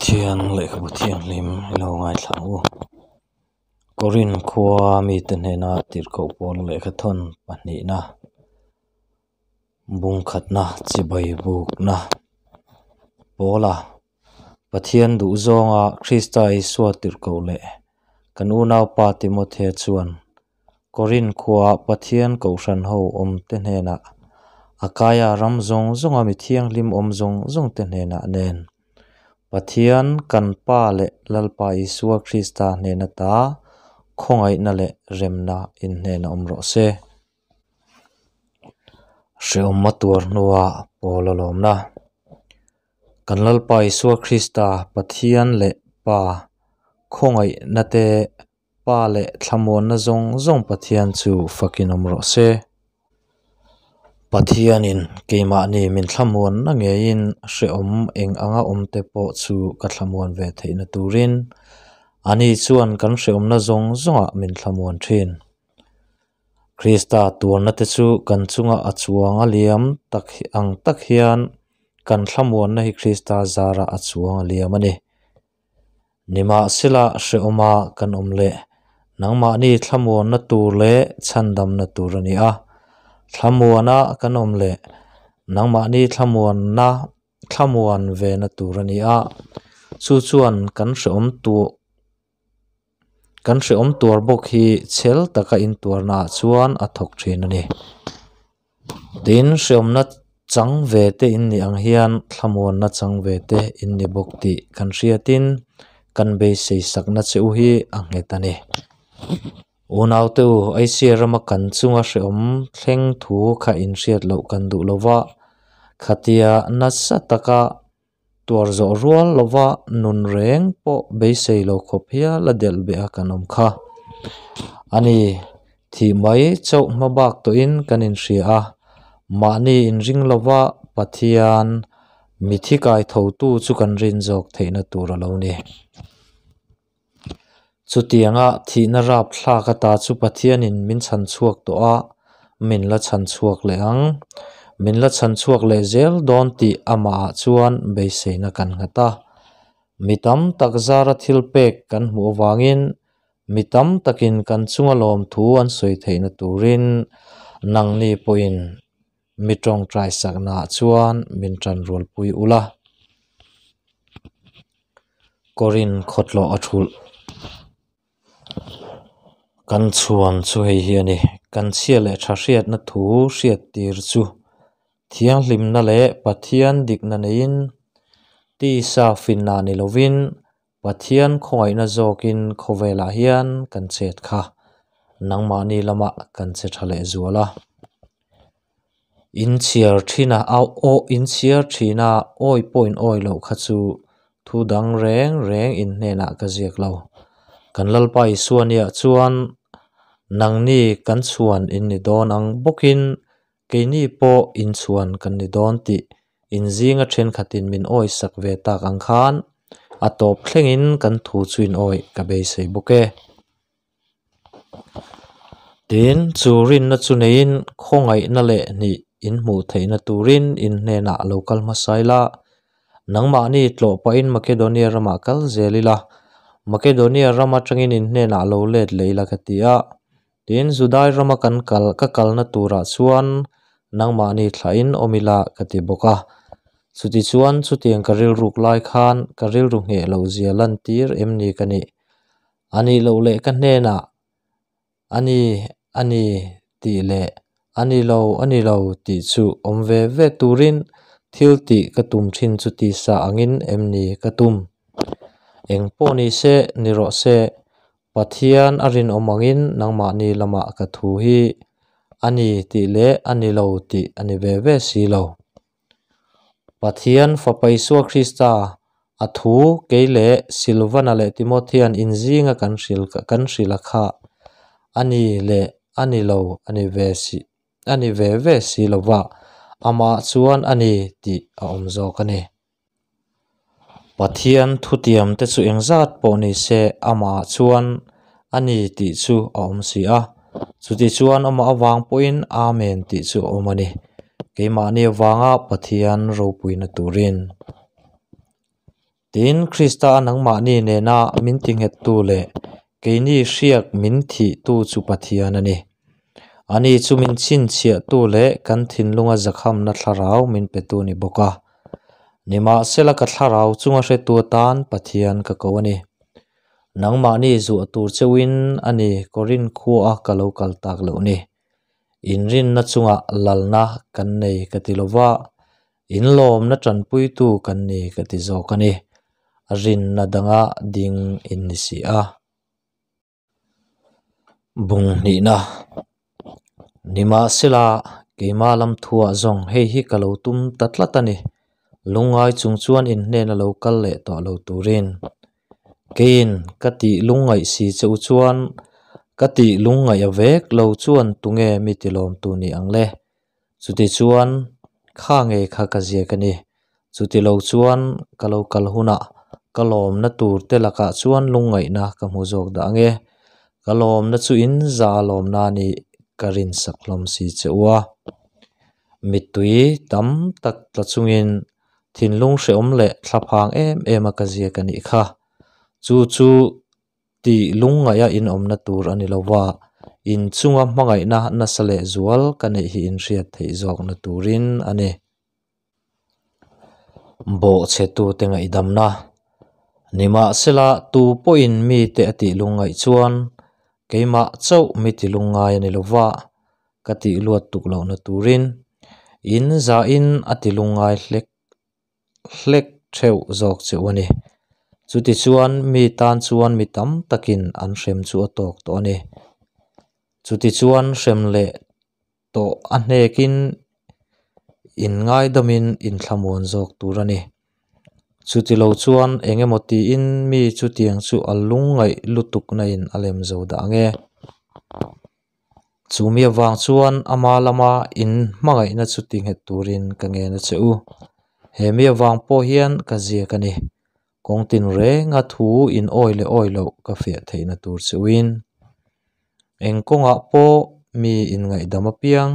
Pathian lehkhabu thianghlim i lo ngaithla ang u. Korin khua mite hnena tirhkoh pawl lehkhathawn pahnihna bungkhatna chibai bukna pawla Pathian duhzawnga Krista Isua tirhkoh leh kan unaupa Timothea chuan Korin khua Pathian kohhran ho awmte hnenah Akaia ram zawng zawnga mi thianghlim awm zawng zawngte hnenah nen Pathian kan Pa leh Lalpa Isua Krista hnena ta khawngaihna leh remna in hnenah awm rawh se. Hrehawm a tuar hnua pawl a lawmna. Kan Lalpa Isua Krista Pathian leh Pa khawngaihna te Pa leh thlamuanna zawng zawng Pathian chu fakin awm rawh se. Pathianin keimahni min thlamuanna ngeiin hrehawm eng anga awmte pawh chu ka thlamuan ve theihna turin ani chuan kan hrehawmna zawng zawngah min thlamuan thin. Krista tuarna te chu kan chunga a chuang a liam tak ang tak hian kan thlamuanna hi Krista zara a chuang a liam a ni. Nimahsela hrehawma kan awm leh nangmahni thlamuanna tur leh chhandamna tur a ni a, thlamuana kan awm leh nangmahni thlamuanna thlamuan vena tur a ni a, chu chuan kan hrehawm tu kan hrehawm tuar bawk hi chhel taka intuarnaah chuan a thawk thin a ni. Tin, hrehawmna chang ve te in nih ang hian thlamuanna chang ve te in ni bawk tih kan hriatin kan beisei sakna che u hi a nghet a ni. Unaute u, Asia rama kan chunga hrehawm thleng thu kha inhriat loh kan duh lova, khatia nasa taka Tuar zawh rual lova nun reng pawh beisei lo khawp hial a delh beh a kan awm kha. A ni, thih mai chauh hma bak tawhin kan inhria a, mahni inring lova Pathian mithi kai thotu chu kan rin zawk theihna tur a lo ni. Chutianga thihna rap thlak ata chu Pathianin min chhan chhuak tawh a, min la chhan chhuak leh ang. Min la chhan chhuak leh zel dawn tih amahah chuan beiseina kan nghat a. Mi tam tak zara thil pek kan hmuh avangin mi tam takin kan chunga lawmthu an sawi theihna turin nangni pawhin Mi tawngtai saknaah chuan min tan rualpui ula, Korin khawtlawh a thulh. Kan chhuan chu hei hi a ni, kan chhia leh tha hriatna thu hriat tir chu thianghlimna leh Pathian dikna neiin tisa finna ni lovin Pathian khawngaihna zawkin khawvelah hian kan chet kha nangmahni lamah kan che tha leh zual a. Inchhiar thina au aw inchhiar thina awi pawhin awi loh kha chu thu dang reng reng in hnenah ka ziak lo. Kan Lalpa Isua nia chuan nangni kan chhuan in ni dawn ang bawkin Keini pawh inchhuan kan ni dawn tih inzinga thenkhatin min awisak ve tak ang khan a tawp thlengin kan thu chu in awi ka beisei bawk e. Tin, chu rinna chu neiin khawngaihna leh hnih in hmuh theihna turin in hnenah lo kal hmasa ila, nangmahni tlawh pahin Makedonia ramah kal zel ila, Makedonia ram atangin in hnenah lo let leh ila ka ti a. Tin, Judai rama kan kal ka kalna turah chuan nangmahni thlahin awm ila ka ti bawk a. Chutichuan, chutiang ka rilruk lai khan ka rilru ngheh loh zia lantir em ni ka nih? A nih loh leh ka hnenah, A ni, a ni tih leh A ni lo, a ni lo tih chu awm ve ve turin thil tih ka tum thin chu tisa angin em ni ka tum? Eng pawh ni se, ni rawh se, Pathian a rinawm angin nangmahni lamah ka thu hi a ni tih leh a ni lo tih a ni ve ve si lo. Pathian Fapa Isua Krista a thu kei leh Silvana leh Timothian inzinga kan hril kan hrilh a kha a ni leh a ni lo a ni ve si a ni ve ve si lo va, amah chuan a ni tih a awm zawk a ni. Pathian thutiam te chu engzat pawh ni se amah chuan a ni tih chu a awm si a, chutichuan amah avang pawhin Amen tih chu a awm a ni, keimahni avanga Pathian ropuina turin. Tin, Krista a nangmahni nena min tinghettu leh keini hriak min thihtu chu Pathian a ni. Ani chu min chhinchhiahtu leh kan thinlunga zakhamna thlarau min petu ni bawk a. Nimahsela ka thlarau chunga hretu atan Pathian ka ko a ni. Nangmahni zuah tur cheuhin a ni Korinth khua ka lo kal tak loh ni. Inrinna chungah lalna kan nei ka ti lova, inlawmna tanpuitu kan ni ka ti zawk a ni. Rinna danga ding in ni si a. Bung hnihna Nimahsela, keimah lam thuah zawng hei hi ka lo tum ta tlat a ni, lungngai chung chuan in hnena lo kal leh tawh lo turin. Keiin ka tih lungngaih si che u chuan ka tih lungngaih a vek lo chuan tunge mi tilawmtu ni ang le? Chutichuan, kha nge kha ka ziak a ni. Chuti lo chuan ka lo kal hunah ka lawmna tur te lakah chuan lungngaihna ka hmu zawk dah ang e. Ka lawmna chu in za lawmna nih ka rinsak hlawm si che u a. Mittui tam tak tla chungin thinlung hrehawm leh thlaphang em em a ka ziak a nih kha. Chu chu tih lungngaih a inawmna tur a ni lo va, in chunga hmangaihna nasa leh zual ka neih hi in hriat theih zawkna turin a ni. Bawhchhetute ngaihdamna Nimahsela, tu pawhin mite a tih lungngaih chuan keimah chauh mi ti lungngai a ni lo va, ka tih luat tuk lohna turin in zahin a ti lungngai hlek hlek theuh zawk che u a ni. Chutichuan mi tan chuan mi tam takin an hrem chu a tawk tawh a ni. Chutichuan hrem leh tawh a hnekin in ngaidamin in thlamuan zawk tur a ni. Chutilo chuan eng emaw tiin mi chutiang chu a lungngaih lutukna in a lem zo dah ang e. Chumi avang chuan ama lama in hmangaihna chu ti nghet turin ka ngen a che u. He mi avang pawh hian ka ziak a ni. Kawng tinrenga thu in awi leh awi loh ka fiah theihna tur che uin. Eng kawngah pawh mi inngaihdam apiang,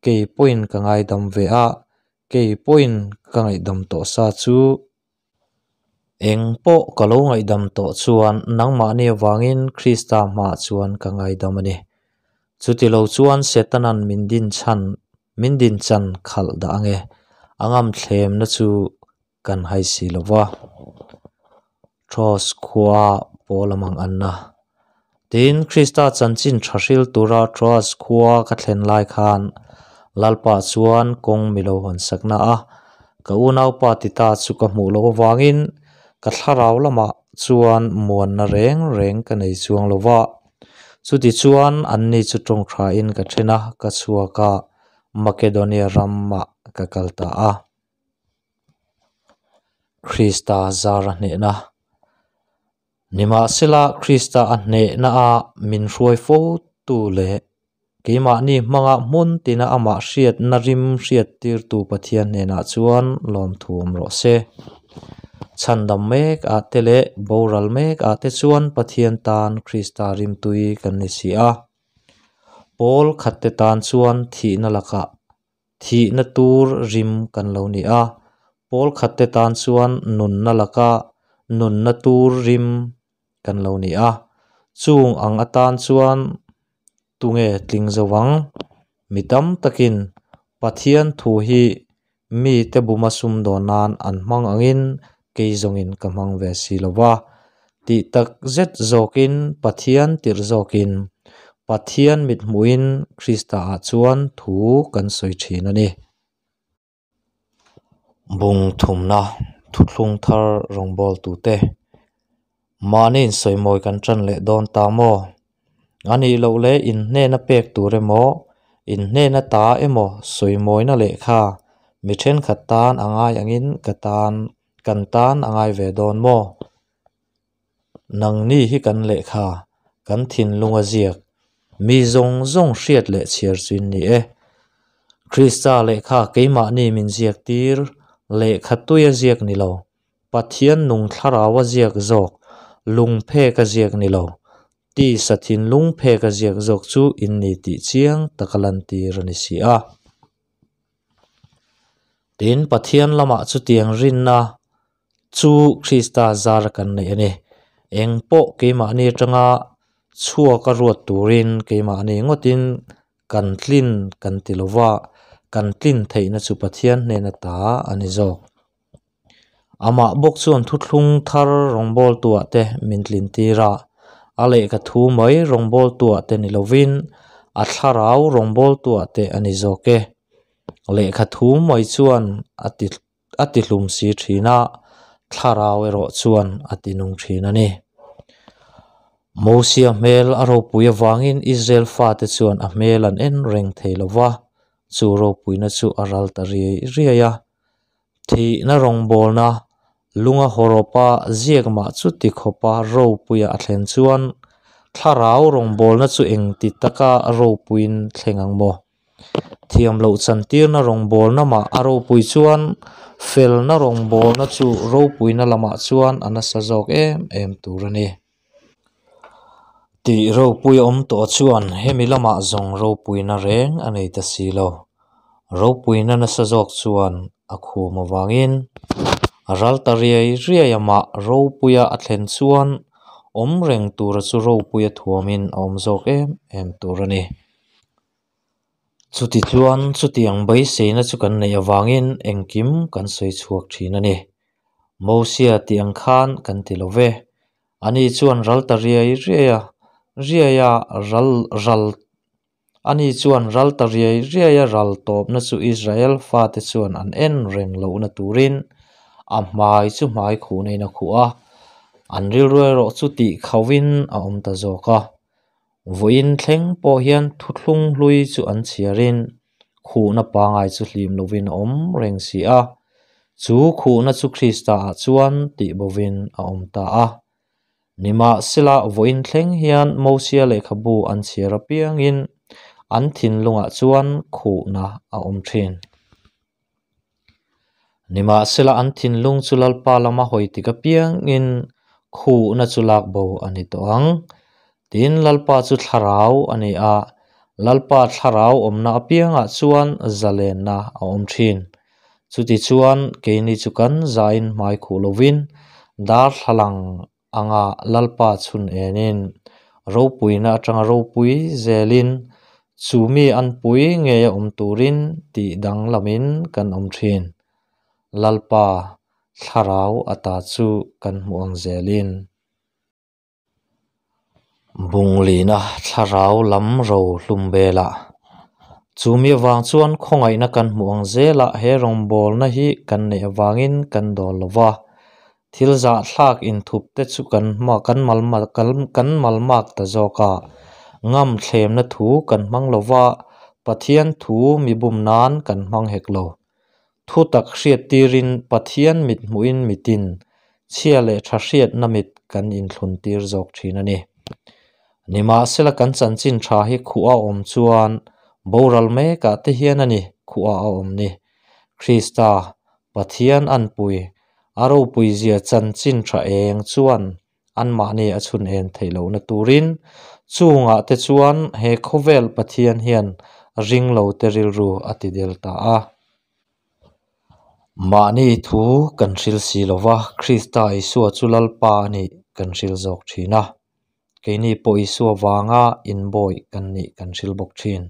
kei pawhin ka ngaidam ve a, kei pawhin ka ngaihdam tawh sa chu. Eng pawh ka lo ngaihdam tawh chuan nangmahni avangin Krista hmaah chuan ka ngaidam a ni. Chutilo chuan Setanan min din chhan min din chan khalh dah ang e, a ngamthlemna chu kan hai si lo va. Troas khua pawl a mang anna. Tin, Krista chanchin tha hril tura Troas khua ka thlen lai khan Lalpa chuan kawng mi lo hawn sakna a, ka unaupa Tita chu ka hmuh loh avangin ka thlarau lamah chuan muanna reng reng ka nei chuang lo va. Chutichuan anni chu tawng thain ka then a, ka chhuak a, Makedonia ramah ka kal ta a. Krista zar a hnehna. Nimahsela, Krista a hnehna a min hruai fo tu leh keimahni hmanga hmun tina amah hriatna rim hriattirtu Pathian hnenah chuan lawmthu awm rawh se. Chhandam mek ah te leh boral mek ah te chuan Pathian tan Krista rimtui kan ni si a. Pawl khat te tan chuan thihna lakah Thihna tur rim kan lo ni a, pawl khat te tan chuan nunna laka nunna tur rim kan lo ni a, chung ang atan chuan tunge tling zo ang? Mi tam takin Pathian thu hi mite buma sumdawn nan an hmang angin kei zawngin ka hmang ve si lo va, tih tak zet zawkin Pathian tirh zawkin Pathian mithmuhin Krista-ah chuan thu kan sawi thin a ni. Bung thumna thuthlung thar rawngbawltute mahni insawimawi kan tan leh dawn ta maw? A nih loh leh in hnena pek tur emaw, in hnena ta emaw sawimawina lehkha mi thenkhat tan a ngai angin ka tan kan tan a ngai ve dawn maw? Nangni hi kan lehkha, kan thinlung a ziak, mi zawng zawng hriat leh chhiar chu in ni e. Krista lehkha keimahni min ziak tir, lehkha tui a ziak ni lo, Pathian nung thlarau a ziak zawk, lung phek a ziak ni lo, tisa thinlung phek a ziak zawk chu in ni tih chiang taka lantir a ni si a. Tin, Pathian lamah chutiang rinna. chu Krista zara kan neih a ni. Eng pawh keimahni atanga chhuak a ruat turin keimahni ngawtin kan tlin kan ti lova, kan tlin theihna chu Pathian hnena ta a ni zawk. Amah bawk chuan thuthlung thar rawngbawltuah te min tlin tir a, a lehkha thu mai rawngbawltuah te ni lovin a thlarau rawngbawltuah te a ni zawk e. Lehkha thu mai chuan a ti a ti hlum si thin a, thlarau erawh chuan a ti nung thin a ni. Mosia hmel a ropui avangin Israel fate chuan a hmel an en reng thei lo va, chu ropuina chu a ral ta riai riai a. Thihna rawngbawlna lunga hawrawpa ziak mah chuti khawpa ropuia a thlen chuan thlarau rawngbawlna chu engti taka ropuiin thleng ang maw? Thiam loh chantirna rawngbawlna mah a ropui chuan felna rawngbawlna chu ropuina lamah chuan a nasa zawk em em tur a ni. Tih ropui a awm tawh chuan hemi lamah zawng ropuina reng a nei ta si lo. Ropuina nasa zawk chuan a khum avangin a ral ta riai riai a mah ropuia a thlen chuan awm reng tura chu ropuia thuamin a awm zawk em em tur a ni. Chutichuan chutiang beiseina chu kan neih avangin engkim kan sawi chhuak thin a ni. Mosia tih ang khan kan ti lo ve. Ani chuan ral ta riai riai a, riai a ral ral Ani chuan ral ta riai riai a ral tawpna chu Israel fate chuan an en reng lohna turin a hmai chu hmai khuhnain a khuh a, an rilru erawh chu tih khauhin a awm ta zawk a. Vawiin thleng pawh hian thuthlung hlui chu an chhiarin khuhna pangai chu hlim lovin a awm reng si a, chu khuhna chu Krista ah chuan tih bovin a awm ta a. Nimahsela, vawiin thleng hian Mosia lehkhabu an chhiar apiangin an thinlungah chuan khuhna a awm thin. Nimahsela, an thinlung chu Lalpa lama hawi tik apiangin khuhna chu lak bo a ni tawh ang. Tin, Lalpa chu thlarau a ni a, Lalpa thlarau awmna apiangah chuan zalenna a awm thin. Chutichuan, keini chu kan zain hmai khuh lovin darthlalang anga Lalpa chhun enin ropuina atanga ropui zelin chu mi an pui ngei a awm turin tih danglamin kan awm thin. Lalpa thlarau ata chu kan hmuh ang zelin. Bunglina thlarau lam ro hlum velah chumi avang chuan khawngaihna kan hmuh ang zelah he rawngbawlna hi kan neih avangin kan dawl lo va, thil zahthlak inthup te chu kan hma kan mal kan malmak ta zawk a, ngam thlemna thu kan hmang lo va, Pathian thu mi bum nan kan hmang hek lo. Thutak hriat tirin Pathian mit hmuhin mitin chhia leh tha hriatna mit kan inthlun tir zawk thin a ni. Nimahsela kan chanchin tha hi khuh a awm chuan boral mekah te hian a ni khuh a a awm ni. Krista, Pathian anpui, a ropuizia chanchin tha eng chuan anmahni a chhun en theih lohna turin chungah te chuan he khawvel Pathian hian ringlo te rilru a ti del ta a. Mahni thu kan hril si lova, Krista Isua chu Lalpa a nih kan hril zawk thin a. Keini pawh Isua vanga inbawih kan nih kan hril bawk thin.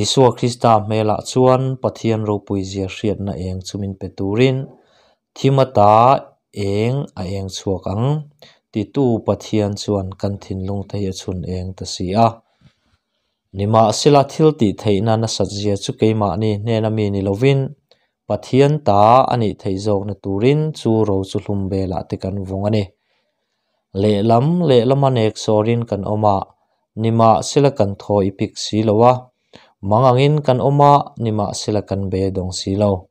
Isua Krista hmelah chuan Pathian ropuizia hriatna eng chu min pe turin thim ata eng a eng chhuak ang titu Pathian chuan kan thinlung te hi a chhun eng ta si a. Nimahsela thil tih theihna nasat zia chu keimahni hnena mi ni lovin Pathian ta a nih theih zawkna turin chu ro chu hlum velah te kan vawng a ni. Lehlam lehlama nek sawrin kan awm a, nimahsela kan thaw i pik si lo a, mang angin kan awm a, nimahsela kan be dawng si lo.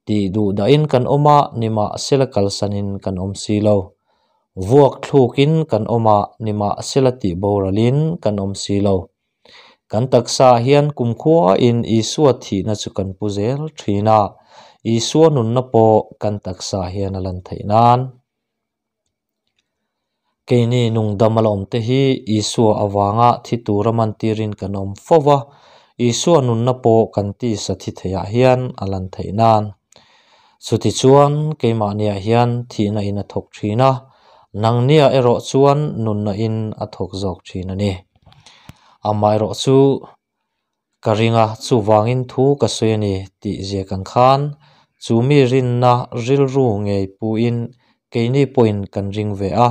Tih duh dahin kan awm a, nimahsela kalsanin kan awm si lo. Vuak thlukin kan awm a, nimahsela tih boralin kan awm si lo. Kan taksa hian kumkhuain Isua thihna chu kan pu zel thin a, Isua nunna pawh kan taksa hian a lan theih nan. Keini nungdam a la awmte hi Isua avanga thi tura mantirin kan awm fo va, Isua nunna pawh kan tisa thi theiah hian a lan theih nan. Chutichuan keimahniah hian thihna in a thawk thin a, nangniah erawh chuan nunna in a thawk zawk thin a ni. Amaherawhchu ka ring a, chuvangin thu ka sawi a ni tih ziak ang khan chu mi rinna rilru ngei puin keini pawhin kan ring ve a,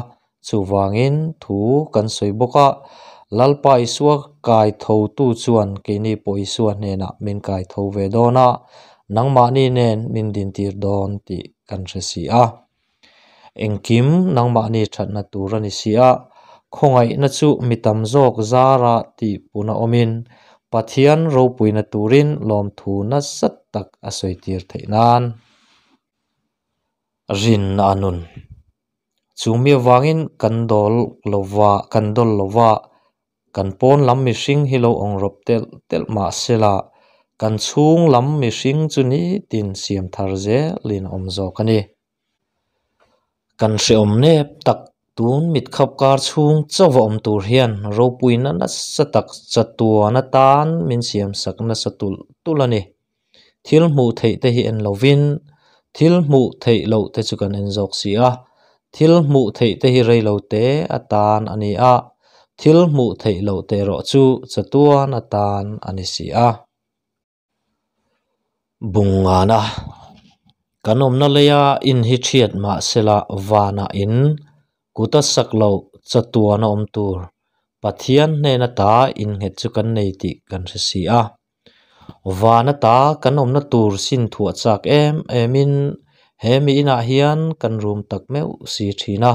chuvangin thu kan sawi bawk a, Lalpa Isua kai thotu chuan keini pawh Isua hnenah min kai tho ve dawn a, nangmahni nen min dintir dawn tih kan hre si a. Engkim nangmahni thatna tur a ni si a, khawngaihna chu mi tam zawk zara tih puna awmin Pathian ropuina turin lawmthu nasa tak a sawitir theih nan rinna a nun. Chu mi avangin kan dawl lova, kan dawl lova, kan pawn lam mihring hi lo awng rawp telh telh mah sela, kan chhung lam mihring chu nitin siam thar zelin a awm zawk a ni. Kan hrehawm nep tak tun mitkhap kar chhung chauh a awm tur hian ropuina nasa tak chatuan atan min siam sak nasa tulh tulh a ni. Thil hmuh theih te hi en lovin thil hmuh theih loh te chu kan en zawk si a. Thil hmuh theih te hi rei lo te atan a ni a, thil hmuh theih loh te erawh chu chatuan atan a ni si a. Bungngana kan awmna leia in hi thiat mah sela vanah in kut a sak loh chatuan a awm tur Pathian hnena ta innghet chu kan nei tih kan hre si a. Van ata kan awmna tur sin thuah chak em emin he mi inah hian kan rum tak meuh si thin a.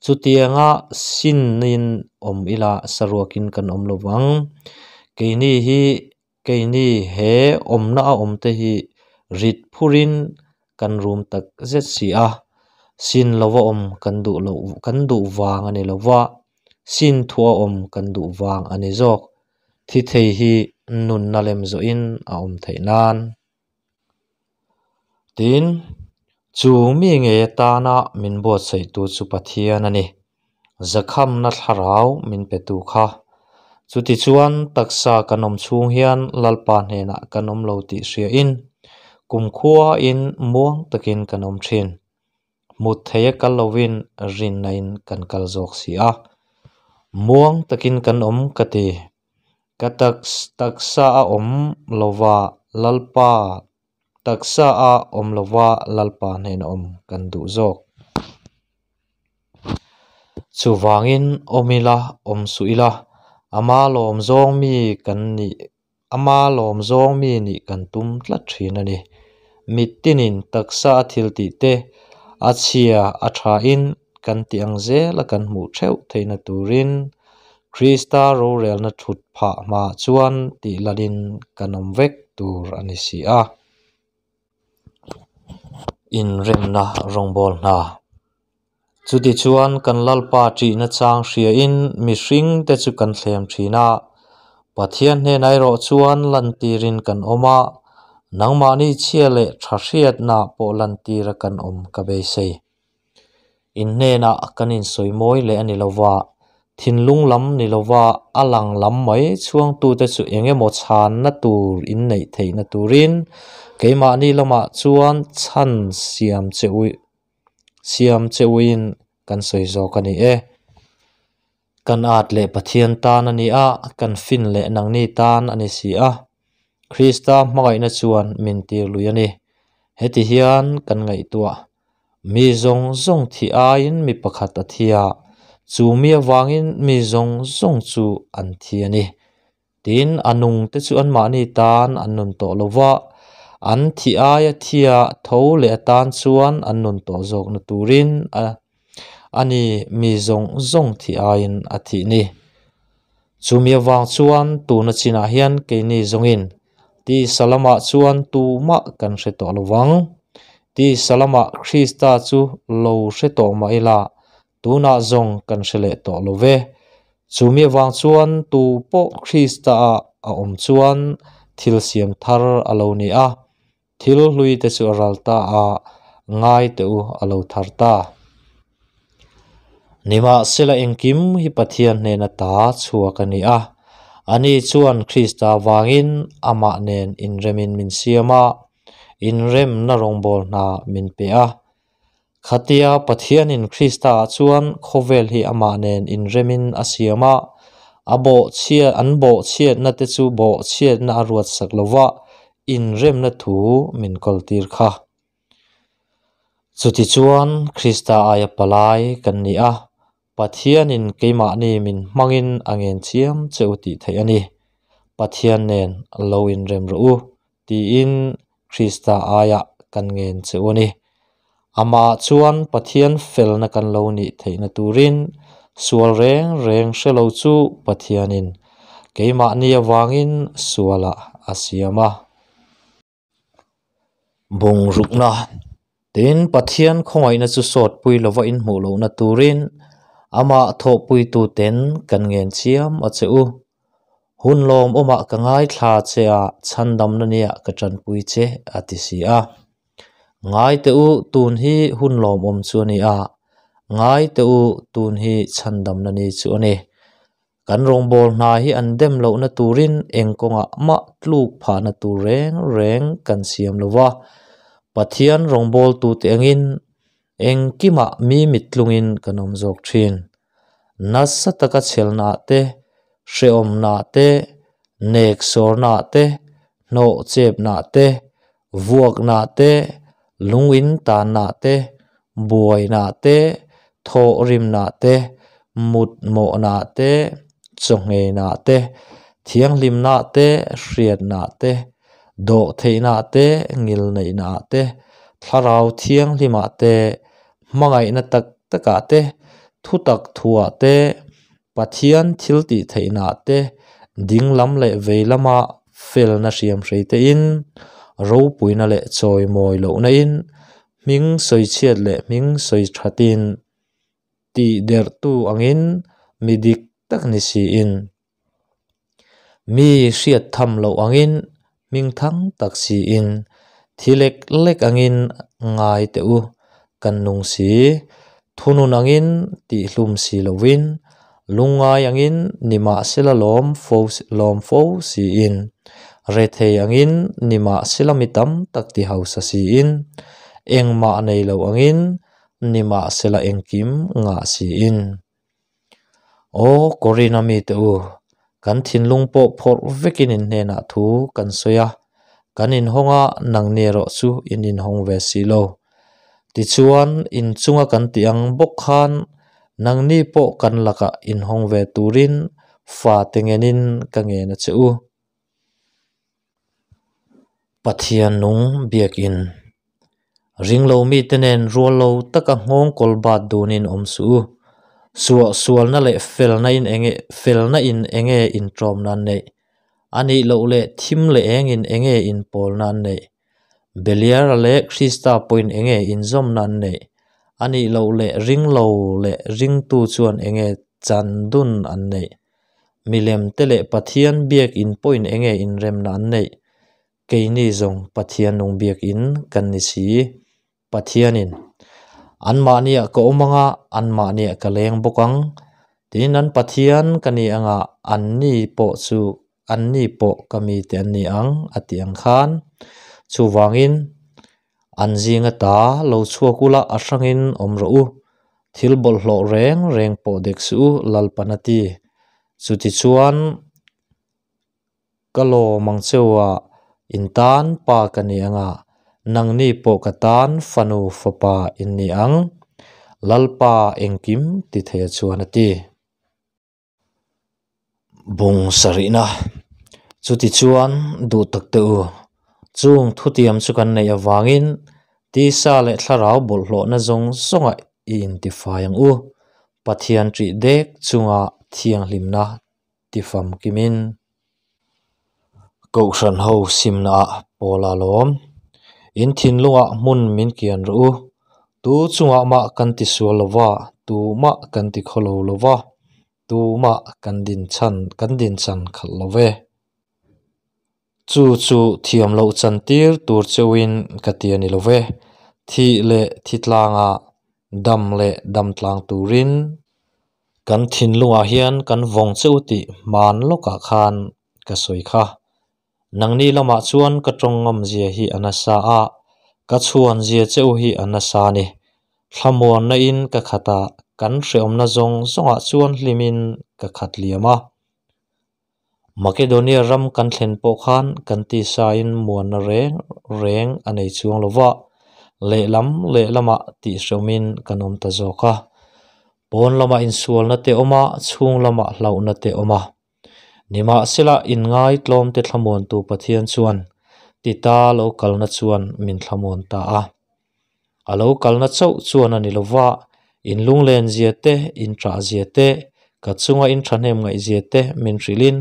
Chutianga sinin awm ila saruakin kan awm lo vang. Keini hi Keini he awmna a awmte hi rit phurin kan rum tak zet si a, sin lova awm kan duh loh kan duh vang a ni lo va, sin thua awm kan duh vang a ni zawk. Thi thei hi nunna lem zawhin a awm theih nan. Tin, chu mi ngei atana min buatsaihtu chu Pathian a ni. Zakhamna thlarau min petu kha. Chutichuan taksa kan awm chhung hian Lalpa hnenah kan awm lo tih hriain kumkhuain muang takin kan awm thin. Hmut theia kal lovin rinnain kan kal zawk si a. Muang takin kan awm ka ti. Ka taksa a awm lova Lalpa Taksa a awm lova Lalpa hnena awm kan duh zawk. Chuvangin awm ila, awm suh ila, ama lawm zawng mi kan nih, ama lawm zawng mi nih kan tum tlat thin a ni. Mittinin taksa a thil tih te, a chhia a thain kan tih ang zela kan hmuh theuh theihna turin Krista rorelna thut phah hma chuan tih lalin kan awm vek tur a ni si a. Inremna rawngbâwl hna. Chutichuan kan Lalpa ṭihna chang hriain mihringte chu kan thlem ṭhin a, Pathian hnenah erawh chuan lantirin kan awm a, nangmahni chhia leh ṭha hriatna pawh lantira kan awm ka beisei. In hnenah kan insawi mawi leh a ni lova, thinlung lam ni lova a lang lam mai chhuangtute chu eng emaw chhanna tur in neih theihna turin keimahni lamah chuan chhan siam che u siam che uin kan sawi zawk a ni e. Kan at leh Pathian tan a ni a, kan fin leh nangni tan a ni si a. Krista hmangaihna chuan min tir lui a ni. Heti hian kan ngaihtuah. Mi zawng zawng thih aiin mi pakhat a thi a, chu mi avangin mi zawng zawng chu an thi a ni. Tin, a nungte chu anmahni tan an nun tawh lo va, an thih aia thia tho leh atan chuan an nun tawh zawkna turin a a ni mi zawng zawng thih aiin a thih ni. Chumi avang chuan tuna chinah hian keini zawngin tisa lamah chuan tumah kan hre tawh lo vang. Tisa lamah Krista chu lo hre tawh mah ila tunah zawng kan hre leh tawh lo ve. Chumi avang chuan tu pawh Krista ah a awm chuan thil siam thar a lo ni a, thil hlui te chu a ral ta a, ngai teh u a lo thar ta. Nimahsela engkim hi Pathian hnena ta chhuak a ni a, ani chuan Krista vangin amah nen inremin min siam a. inremna rawngbawl hna min pe a. Khatia Pathianin Kristaah chuan khawvel hi amah nen inremin a siam a, a bawhchhia an bawhchhiatna te chu bawhchhiatna a ruatsak lova inremna thu min kawltir kha. Chutichuan Krista aia palai kan ni a, Pathianin keimahni min hmangin a ngen chiam che u tih theih a ni. Pathian nen lo inrem rawh u tiin Krista aia kan ngen che u a ni. Amah chuan Pathian felna kan lo nih theihna turin sual reng reng hre lo chu Pathianin keimahni avangin sualah a siam a. Bungrukna, Tin, Pathian khawngaihna chu sawtpui lova inhmuh lohna turin amah thawhpuituten kan ngen chiam a che u. Hun lawmawmah ka ngaithla che a, chhandamna nia ka tanpui che, a ti si a. Ngai teh u, tun hi hun lawmawm chu a ni a, ngai teh u, tun hi chhandamna ni chu a ni. Kan rawngbâwl hna hi an dem lohna turin eng kawngah mah tluk phahna tur reng reng kan siam lo va. Pathian rawngbâwltute angin engkimah mi mittlungin kan awm zawk thin. Nasa taka chhelnaah te, hrehawmnaah te, neksawrnaah te, hnawhchepnaah te, vuaknaah te, lungin tannaah te, buainaah te, thawhrimnaah te, mutmawhnaah te, chawngheinaah te, thianghlimnaah te, hriatnaah te, dawhtheihnaah te, ngilneihnaah te, thlarau thianghlimah te, hmangaihna tak takah te, thutak thuah te, Pathian thiltih theihnaah te, dinglam leh veilama felna hriamhrei tein, ropuina leh chawimawi lohna in, hming sawichhiat leh hming sawi thatin, tihderhtu angin mi dik tak ni siin, mi hriat tham loh angin hming thang tak siin, thi lek lek angin ngai teh u, kan nung si, thunun angin tihhlum si lovin, lungngai angin nimahsela lawm fo lawm fo siin, rethei angin nimahsela mi tam tak ti hausa siin, engmah nei lo angin nimahsela engkim ngah siin. Aw Korin-a mite u, kan thinlung pawh phawrh vekin in hnenah thu kan sawi a, kan inhawng a, nangni erawh chu in inhawng ve si lo. Tichuan, in chunga kan tih ang bawk khan nangni pawh kan lakah inhawng ve turin fate ngenin ka ngen a che u. Pathian nung biakin ringlo mite nen rual lo taka nghawng kawl bat dunin awm suh u. Suah sualna leh felna in enge felna in enge intawmna an neih? A nih loh leh thim leh engin enge inpawlna an neih? Beliara leh Krista pawhin enge inzawmna an neih? A nih loh leh ringlo leh ringtu chuan enge chan dun an neih? Milem te leh Pathian biakin pawhin enge inremna an neih? Keini zawng Pathian nung biakin kan ni si. Pathianin, Anmahniah ka awm anga, anmahniah ka leng bawk ang. Tin, an Pathian ka ni anga, anni pawh chu anni pawh ka mite an ni ang, a ti ang khan. Chuvangin, an zinga ta lo chhuak ula a hrangin awm rawh u. Thil bawlhhlawh reng reng pawh dek suh u, Lalpan a ti. Chutichuan, Ka lawm ang cheu a, in tan pa ka ni ang a, nangni pawh ka tan fanu fapa in ni ang, Lalpa engkim ti thei a chuan a ti. Bung sarihna, Chutichuan duh tak teh u, chung thutiam chu kan neih avangin tisa leh thlarau bawlhhlawhna zawng zawngah i intifai ang u, Pathian ṭih dek chunga thianghlimna ti famkimin Kohhran ho simna ah pawl a lawm. In thinlungah hmun min kian rawh u. Tu chungah mah kan ti sual lo va, tu mah kan ti khaw lo lo va, tu mah kan din chhan kan din chan khalh lo ve. Chu chu thiam loh chan tir tur cheuhin ka ti a ni lo ve. Thih leh thi tlangah dam leh dam tlang turin Kan thinlungah hian kan vawng cheu tih hman lawkah khan ka sawi kha. Nangni lamah chuan ka tawng ngam zia hi a nasa a, ka chhuan zia che u hi a nasa a ni. Thlamuanna in ka khat a, kan hreawmna zawng zawngah chuan hlimin ka khat liam a. Makedonia ram kan thlen pawh khan kan tisain muanna reng reng a nei chuang lo va, lehlam lehlamah tihhreawmin kan awm ta zawk a. Pawn lamah insualna te awm a, chhung lamah hlauhna te awm a. Nimahsela, inngaitlawmte thlamuantu Pathian chuan Tita lo kalna chuan min thlamuan ta a. A lo kalna chauh chuan a ni lo va, in lunglenzia te, in ṭahzia te, ka chunga in ṭhahnem ngaihzia te min hrilhin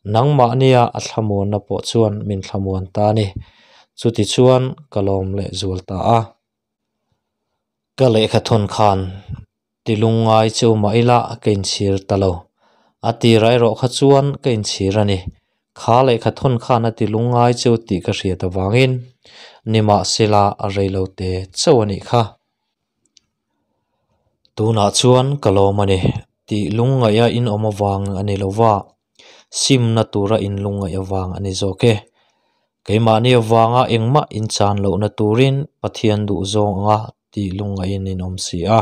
nangmahnia a thlamuanna pawh chuan min thlamuan ta a ni. Chutichuan ka lawm lehzual ta a. Ka lehkha thawn khan ti lungngai cheu mah ila ka inchhir ta lo. A tirah erawh kha chuan ka inchhir a ni. Kha lehkha thawn khan a ti lungngai cheu tih ka hriat avangin nimahsela a rei lo te chauh a nih kha. Tunah chuan ka lawm a ni. Tih lungngaih a inawm avang a ni lo va, simna tura inlungngaih avang a ni zawk e. Keimahni avanga engmah inchan lohna turin Pathian duhzawng anga tih lungngaihin in awm si a.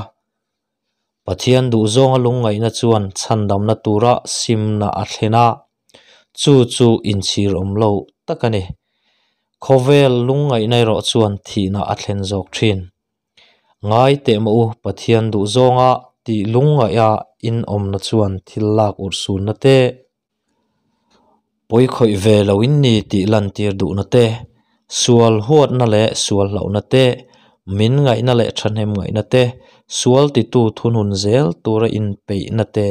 Pathian duhzawnga lungngaihna chuan chhandamna tura simna a thlen a, chu chu inchhir awm lo tak a ni. Khawvel lungngaihna erawh chuan thihna a thlen zawk thin. Ngai teh maw u, Pathian duhzawnga tih lungngaiha inawmna chuan thil lak urhsunna te, Pawi khawih ve lo in ni tih lantir duhna te, sual huatna leh sual hlauhna te, min ngaihna leh thahnem ngaihna te, sual titu thunun zel tura inpeihna te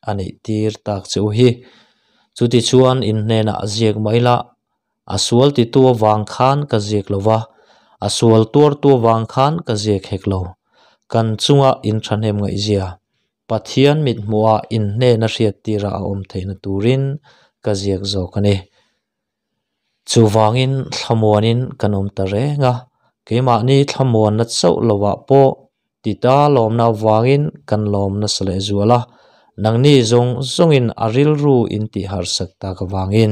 a neih tir tak che u hi. Chutichuan in hnenah a ziak mah ila, a sual titu avang khan ka ziak lo va, a sual tuartu avang khan ka ziak hek lo. Kan chunga in thahnem ngaihzia Pathian mithmuha inhnena hriattira a awm theihna turin ka ziak zawk a ni. Chuvangin thlamuanin kan awm ta reng a, keimahni thlamuanna chauh lovah pawh tita lawmna avangin kan lawm nasa lehzual a, nangni zawng zawngin a rilru in tih harsak tak avangin.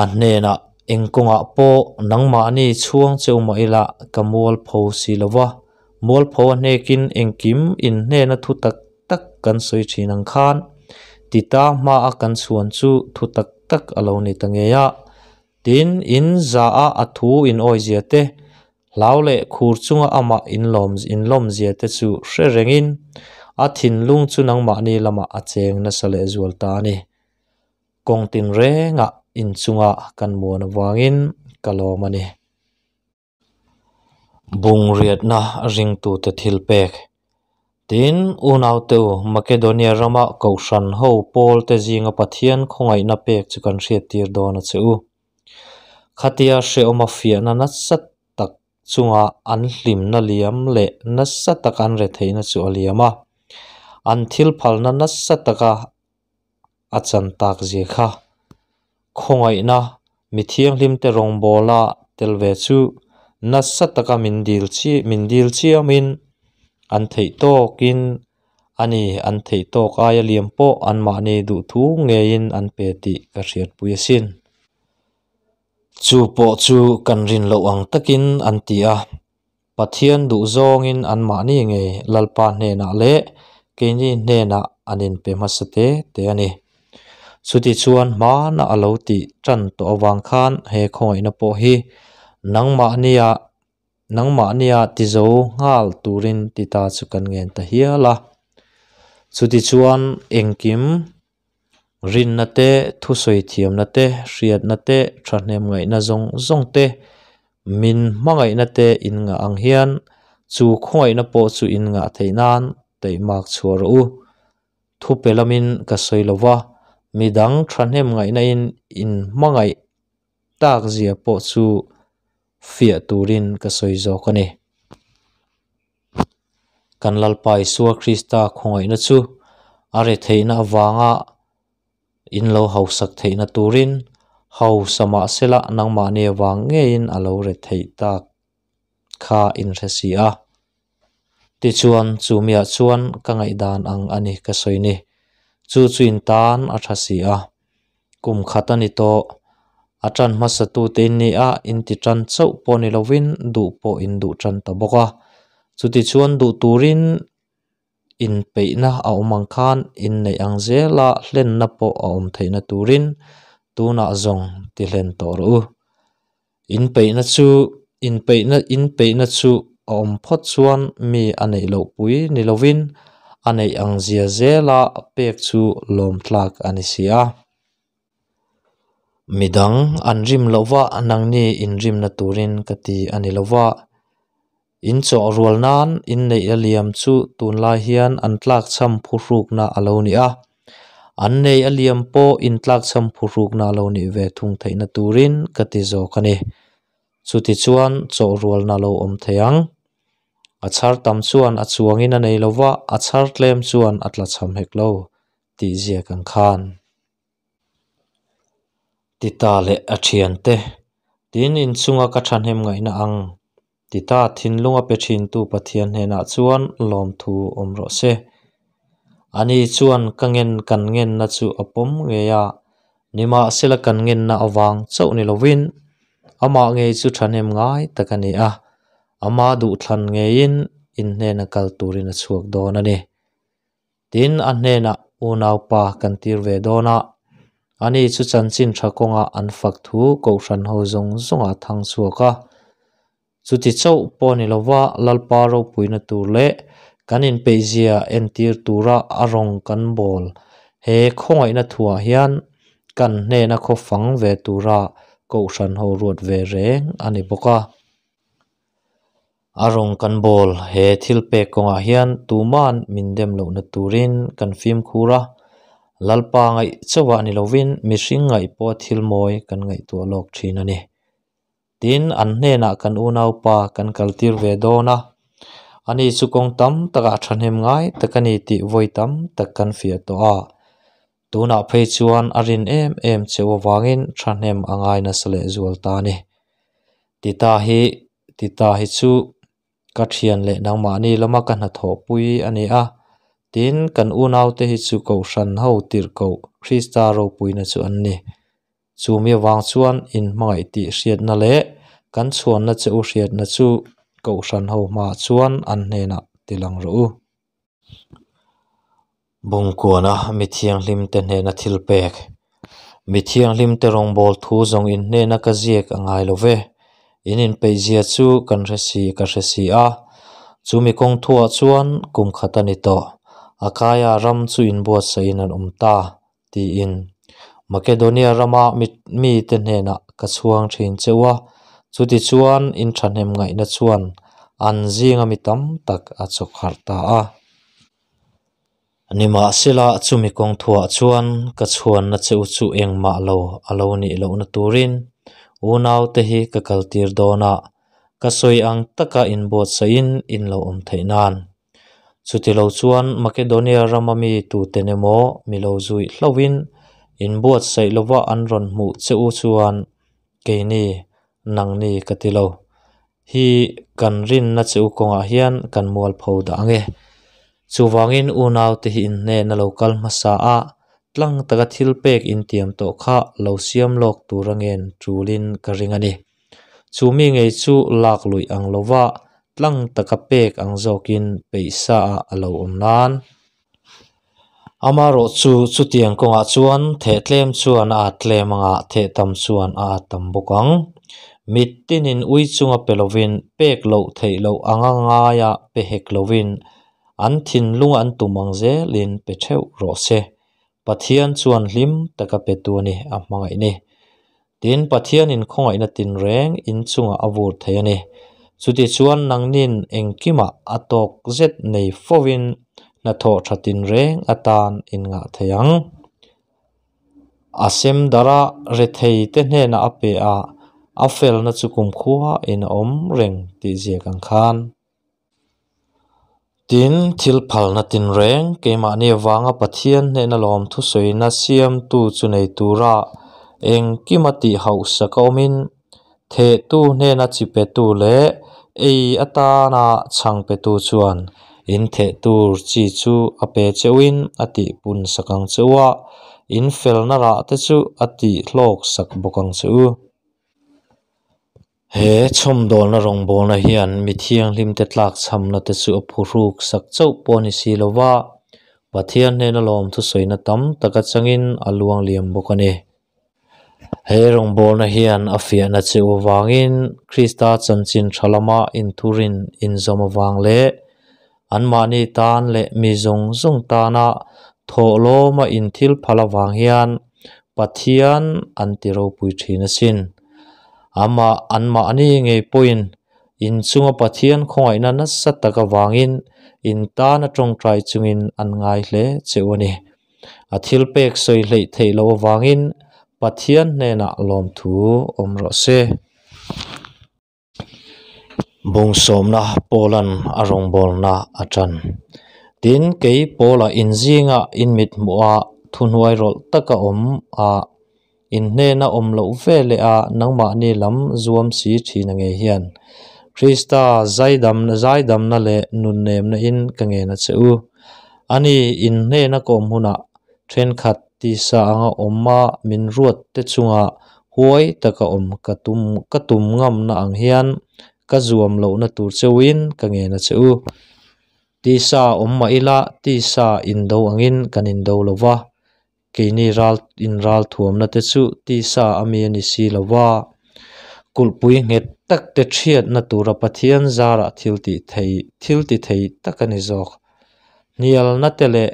A hnenah eng kawngah pawh nangmahni chhuang cheu mah ila ka mualpho si lo va, mualpho a hnekin engkim in hnena thu tak tak kan sawi thin ang khan tita hmaa kan chhuan chu thu tak tak a lo ni ta ngei a. Tin, in za a a thu in awizia te, hlau leh khur chunga amah in lawm in lawmzia te chu hre rengin a thinlung chu nangmahni lamah a cheng nasa lehzual ta a ni. Kawng tinrengah inchunga kan muan avangin ka lawm a ni. Bungriatna ringtute thil pek. Tin, unaute u, Makedonia rama Kohhran ho pawlte zinga Pathian khawngaihna pek chu kan hriattir dawn a che u. Khatia hrehawma fiahna nasa tak chunga an hlimna liam leh nasa taka an retheihna chu a liam a, an thil phalna nasa taka a chan tak zia kha. Khawngaihna mi thianghlimte rawngbawla tel ve chu nasa taka min dil chi min dil chiamin an theih tawkin a ni an theih tawk aia liam pawh anmahni duhthu ngeiin an pe tih ka hriatpui asin. Chu pawh chu kan rin loh ang takin an ti a. Pathian duh zawngin anmahni ngei Lalpa hnenah leh keini hnenah an inpe hmasa te te a ni. Chutichuan hmana a lo tih tan tawh avang khan he khawngaihna pawh hi nangmahnia nangmahnia tizo nghal turin ti ta chu kan ngen ta hial a. Chutichuan engkim Rinna te, thusawi thiamna te, hriatna te, thahnem ngaihna zawng zawng te, min hmangaihna te in ngah ang hian chu khawngaihna pawh chu in ngah theih nan taihmak chhuah rawh u. Thupe lamin ka sawi lo va, midang thahnem ngaihna in in hmangaih tak zia pawh chu fiah turin ka sawi zawk a ni. Kan Lalpa Isua Krista khawngaihna chu a re theihna avanga in lo hausak theihna turin hausa mahsela nangmahni avang ngeiin a lo re theih tak kha in hre si a. Tichuan chumiah chuan ka ngaihdan ang a ni ka sawi ni. Chu chu in tan a tha si a. Kum khat a ni tawh. A ṭan hmasatute in ni a, in ti ṭan chauh pawh ni lovin duh pawh in duh ṭan ta bawk a. Chutichuan duh turin inpeihna a awm ang khan inneih ang zela hlenna pawh a awm theihna turin tunah zawng ti hlen tawh rawh u. Inpeihna chu inpeihna inpeihna chu a awm phawt chuan mi a neih loh pui ni lovin a neih ang zia zela pek chu lawm tlak a ni si a. Midang an rim lohva nangni inrimna turin ka ti a ni lova. In chawh rual nan inneih a liam chu tunlai hian an tlakchham phuhrukna a lo ni a. An nei a liam pawh in tlakchham phuhrukna a lo nih ve thung theihna turin ka ti zawk a ni. Chutichuan chawh rualna a lo awm thei ang. A chhar tam chuan a chuangin a nei lova, a chhar tlem chuan a tlachham hek lo tih ziak ang khan. Tita leh a thiante, Tin inchunga ka thahnem ngaihna ang. Tita thinlunga pe thintu Pathian hnenah chuan lawmthu awm rawh se. Ani chuan ka ngen kan ngenna chu a pawm ngei a, nimahsela kan ngenna avang chauh ni lovin amah ngei chu thahnem ngai tak a ni a, ama duhthlan ngeiin in hnena kal turin a chhuak dawn a ni. Tin, a hnenah unaupa kan tir ve dawn a, ani chu chanchin tha kawnga an fak thu kohhran ho zawng zawngah a thang chhuak a. Chuti chauh pawh ni lova Lalpa ropuina tur leh kan inpeihzia entir tura a rawng kan bawl he khawngaihna thuah hian kan hnena khaw fang ve tura kohhran ho ruat ve reng a ni bawk a. A rawng kan bawl he thil pek kawngah hian tuman min dem lohna turin kan fimkhur a, Lalpa ngaih chauhah ni lovin mihring ngaih pawh thil mawi kan ngaihtuah lawk thin a ni. Tin, an hnenah kan unaupa kan kaltir ve dawn a, ani chu kawng tam takah thahnem ngai tak a ni tih vawi tam tak kan fiah tawh a. Tunah phei chuan a rin em em cheu avangin thahnem a ngai nasa lehzual ta a ni. Tita hi Tita hi chu ka thian leh nangmahni lama ka hnathawhpui a ni a, tin kan unaute hi chu Kohhran ho tirhkoh Krista ropuina chu an ni. Chumi avang chuan in hmangaih tih hriatna leh kan chhuanna che u hriatna chu Kohhran ho hmaah chuan an hnenah ti lang rawh u. Bungkuana mi thianghlimte hnena thil pek. Mi thianghlimte rawngbâwl thu zawng in hnena ka ziak a ngai lo ve. In inpeihzia chu kan hre si ka hre si a. Chu mi kawng thuah chuan kum khat a ni tawh. Akaia ram chu inbuatsaihin an awm ta, tiin Makedonia rama mite hnenah ka chhuang thin cheu a, chutichuan in thahnem ngaihna chuan an zinga mi tam tak a chawk harh ta a. Nimahsela, chumi kawng thuah chuan ka chhuanna cheu chu engmah lo a lo nih lohna turin unaute hi ka kaltir dawn a, ka sawi ang taka inbuatsaihin in lo awm theih nan. Chutilo chuan Makedonia rama mi tuten emaw mi lo zuih hlauhin inbuatsaih lova an rawn hmuh che u chuan keini nangni ka ti lo. Hi kan rinna che u kawngah hian kan mualpho dah ang e. Chuvangin unaute hi inhnehna lo kal hmasa a, tlang taka thil pek intiam tawh kha lo siam lawk tur a ngen tulin ka ring a ni. Chu mi ngei chu lak luih ang lova tlang taka pek ang zawkin peihsa ah a lo awm nan. Amaherawh chu chutiang kawngah chuan theh tlem chuan a at tlem anga theh tam chuan a at tam bawk ang. Mit tinin ui chunga pe lovin pek loh theih loh anga ngaia pe hek lovin an thinlung an tum ang zelin pe theuh rawh se. Pathian chuan hlim taka petu a ni a hmangaih ni. Tin, Pathianin khawngaihna tinreng in chungah a vur thei a ni. Chutichuan nangnin engkimah a tawk zet nei fovin hnathawh tha tinreng atan in ngah thei ang. A sem darh a, rethei te hnenah a pe a, a felna chu kumkhua in a awm reng tih ziak ang khan. Tin, thil phalna tinreng keimahni avanga Pathian hnehna lawm thusawina siamtu chu nei tura engkima tih hauhsak a awmin, thehtu hnena chi petu leh ei atana chhang petu chuan in theh tur chi chu a pe cheuhin a tihpun sak ang cheu a, In felna rah te chu a tih hlawk sak bawk ang che u. He chhawmdawlna rawngbawlna hian mi thianghlimte tlakchhamna te chu a phuhruk sak chauh pawh a ni si lo va, Pathian hnena lawmthusawina tam tak atangin a luang liam bawk a ni. He rawngbawlna hian a fiahna che u avangin Krista chanchin tha lama inthurin inzawm avang leh anmahni tan leh mi zawng zawng tana thawhlawma inthil phal avang hian Pathian an ti ropui thin asin. Amah anmahni ngei pawhin inchunga Pathian khawngaihna nasa tak avangin in tana tawngtai chungin an ngai hle che u a ni. A thil pek sawi hleih theih loh avangin Pathian hnenah lawmthu awm rawh se. Bungsawmna Paulan a rawngbawlna a tan. Tin, kei Paula inzinga in mit hmuh a, thuhnuai rawlh taka awm a, in hnena awm loh ve leh a nangmahni lam zuam si thin a ngei hian Krista zaidamna zaidamna leh nunnemna in ka ngen a che u. Ani in hnena ka awm hunah thenkhat tisa anga awma min ruat te chunga huai taka awm ka tum ka tum ngamna ang hian ka zuam lohna tur cheuhin ka ngen a che u. Tisa awm mah ila tisa indo angin kan indo lo va, keini ral inral thuamna te chu tisa a mi a ni si lo va. Kulhpui nghet tak te thiatna tura Pathian zarah thil tih thei thil ti thei tak a ni zawk. Hnialna te leh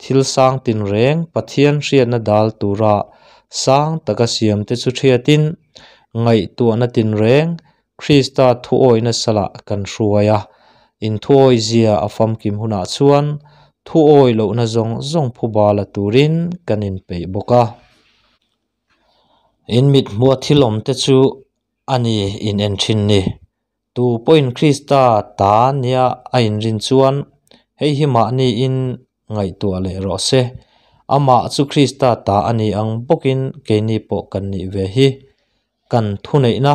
thil sang tinreng Pathian hriatna dal tura sang taka siam te chu thiatin ngaihtuahna tinreng Krista thuawihna salah kan hruai a, inthuawihzia a famkim hunah chuan thuawih lohna zawng zawng phuba la turin kan inpeih bawk a. In mit hmuha thil awm te chu a ni in en thin ni. Tu pawhin Krista ta nia a inrin chuan hei hi mahni in ngaihtuah leh rawh se. Amah chu Krista ta a ni ang bawkin keini pawh kan nih ve hi. Kan thuneihna